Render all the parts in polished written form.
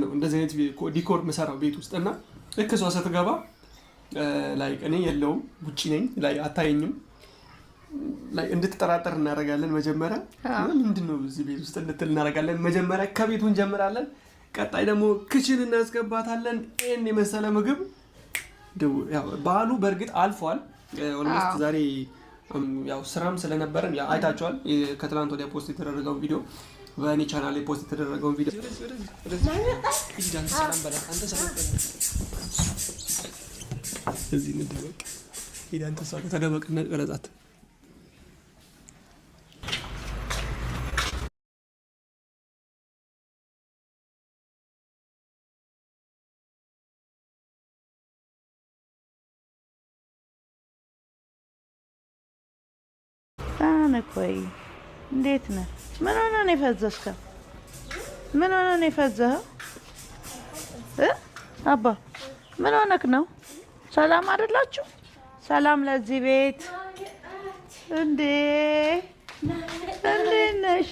ነው እንደዚህ አይነት decor ምሰራው ቤት ውስጥ። እና ልክ እሷ ስትገባ like እኔ የለውም፣ ውጭ ነኝ፣ like አታየኝም፣ like እንድትጠራጠር እናደርጋለን። መጀመሪያ ምንድን ነው እዚህ ቤት ውስጥ እንድትል እናደርጋለን። መጀመሪያ ከቤቱ እንጀምራለን። ቀጣይ ደግሞ kitchen እናስገባታለን። ይህን የመሰለ ምግብ። በዓሉ በእርግጥ አልፏል። Almost ዛሬ ያው ስራም ስለነበረን አይታችኋል። ከትላንት ወዲያ post የተደረገው ቪዲዮ፣ በእኔ ቻናል ላይ post የተደረገውን ቪዲዮ። ሰላም በላት፣ አንተ ሰላም በላት። እዚህ እንደበቅ ሂድ አንተ፣ እሷ ተደበቅና ቀረጻት። ቆይ እንዴት ነህ? ምን ሆነ ነው የፈዘዝከው? ምን ሆነ ነው የፈዘኸው? አባ ምን ሆነክ ነው? ሰላም አይደላችሁ? ሰላም ለዚህ ቤት። እንዴ፣ እንዴት ነሽ?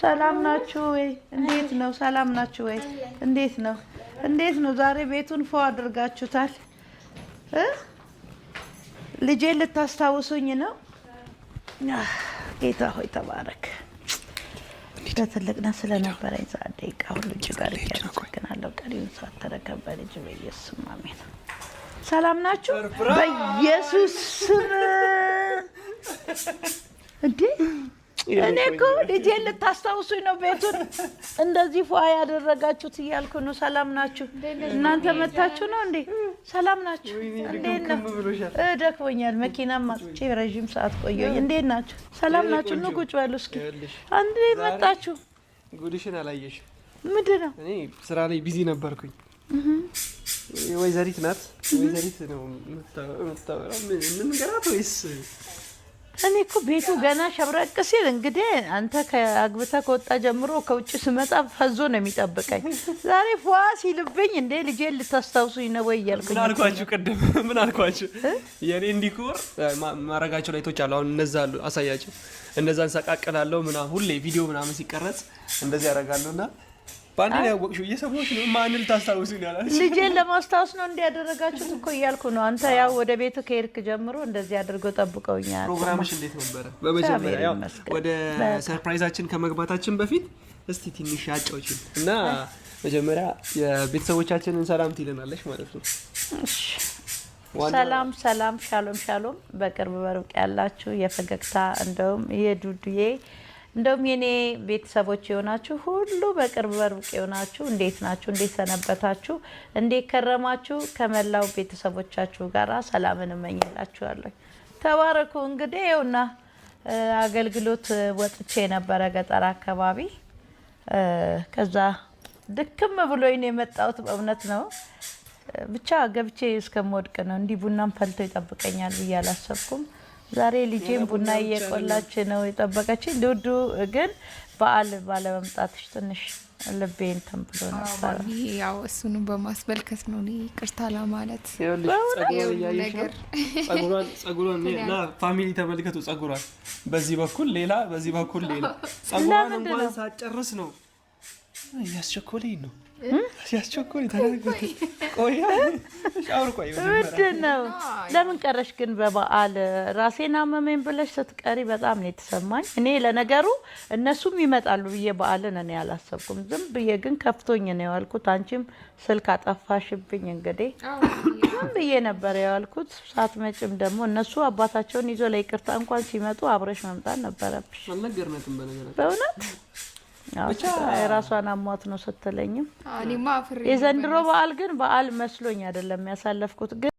ሰላም ናችሁ ወይ? እንዴት ነው? ሰላም ናችሁ ወይ? እንዴት ነው? እንዴት ነው? ዛሬ ቤቱን ፎ አድርጋችሁታል። ልጄ ልታስታውሱኝ ነው? ጌታ ሆይ ተባረክ። ለትልቅነት ስለነበረኝ ሰዓት ደቂቃ ሁሉ እጅግ አድርጌ አመሰግናለሁ። ቀሪውን ሰዓት ተረከብ በልጅ በኢየሱስ ስም አሜን። ሰላም ናችሁ? በኢየሱስ ስም እንዴ! እኔ እኮ ልጄን ልታስታውሱኝ ነው ቤቱን እንደዚህ ፏ ያደረጋችሁት እያልኩ ነው። ሰላም ናችሁ? እናንተ መታችሁ ነው እንዴ? ሰላም ናችሁ? እንዴት ነው? ደክሞኛል። መኪናም አጥቼ ረዥም ሰዓት ቆየሁኝ። እንዴት ናችሁ? ሰላም ናችሁ? ኑ ቁጭ በሉ እስኪ። አንዴ መጣችሁ። ጉድሽን አላየሽም። ምንድን ነው? እኔ ስራ ላይ busy ነበርኩኝ። ወይዘሪት ናት። ወይዘሪት ነው የምታወራው። ምን ወይስ እኔ እኮ ቤቱ ገና ሸብረቅ ሲል እንግዲህ አንተ ከአግብተህ ከወጣ ጀምሮ ከውጭ ስመጣ ፈዞ ነው የሚጠብቀኝ። ዛሬ ፏ ሲልብኝ እንዴ ልጄን ልታስታውሱኝ ነው ወይ እያልኩኝ። ምን አልኳችሁ ቅድም? ምን አልኳችሁ? የኔን decor ማረጋቸው light ኦች አሉ። አሁን እነዛ አሉ፣ አሳያቸው። እነዛን ሰቃቅላለሁ ምናምን፣ ሁሌ ቪዲዮ ምናምን ሲቀረጽ እንደዚህ ያደርጋለሁ እና በአንዴ ነው ያወቅሽው። እየሰማሁሽ ነው። ማንን ልታስታውሱኝ ነው? ልጄን ለማስታወስ ነው እንዲያደረጋችሁት እኮ እያልኩ ነው። አንተ ያው ወደ ቤቱ ከሄድክ ጀምሮ እንደዚህ አድርገው ጠብቀውኛል። ፕሮግራምሽ እንዴት ነበረ? በመጀመሪያ ያው ወደ surprise ኣችን ከመግባታችን በፊት እስቲ ትንሽ አጫውችን እና መጀመሪያ የቤተሰቦቻችንን ሰላም ትይለናለሽ ማለት ነው። ሰላም ሰላም፣ ሻሎም ሻሎም። በቅርብ በሩቅ ያላችሁ የፈገግታ እንደውም የዱዱዬ እንደውም የኔ ቤተሰቦች የሆናችሁ ሁሉ፣ በቅርብ በሩቅ የሆናችሁ እንዴት ናችሁ? እንዴት ሰነበታችሁ? እንዴት ከረማችሁ? ከመላው ቤተሰቦቻችሁ ጋር ሰላምን እመኝላችኋለሁ። ተባረኩ። እንግዲህ ይኸውና አገልግሎት ወጥቼ የነበረ ገጠር አካባቢ፣ ከዛ ድክም ብሎኝ ነው የመጣሁት። በእውነት ነው፣ ብቻ ገብቼ እስከምወድቅ ነው። እንዲህ ቡናም ፈልቶ ይጠብቀኛል ብዬ አላሰብኩም። ዛሬ ልጄም ቡና እየቆላች ነው የጠበቀችኝ። ዱዱ ግን በዓል ባለመምጣትሽ ትንሽ ልቤ እንትን ብሎ ነበረ። ያው እሱንም በማስመልከት ነው እኔ ይቅርታ ለማለት ነገር። ጸጉሯን family ተመልከቱ። ጸጉሯን በዚህ በኩል ሌላ፣ በዚህ በኩል ሌላ። ጸጉሯን እንኳን ሳጨርስ ነው፣ እያስቸኮለኝ ነው፣ ምንድን ነው? ለምን ቀረሽ ግን? በበዓል ራሴን አመመኝ ብለሽ ስትቀሪ በጣም ነው የተሰማኝ። እኔ ለነገሩ እነሱም ይመጣሉ ብዬ በዓልን እኔ አላሰብኩም። ዝም ብዬ ግን ከፍቶኝ ነው የዋልኩት። አንቺም ስልክ አጠፋሽብኝ። እንግዲህ ዝም ብዬ ነበር የዋልኩት። ሳትመጭም ደግሞ እነሱ አባታቸውን ይዞ ለይቅርታ እንኳን ሲመጡ አብረሽ መምጣት ነበረብሽ። በእውነት የራሷን አሟት ነው ስትለኝም፣ የዘንድሮ በዓል ግን በዓል መስሎኝ አይደለም ያሳለፍኩት ግን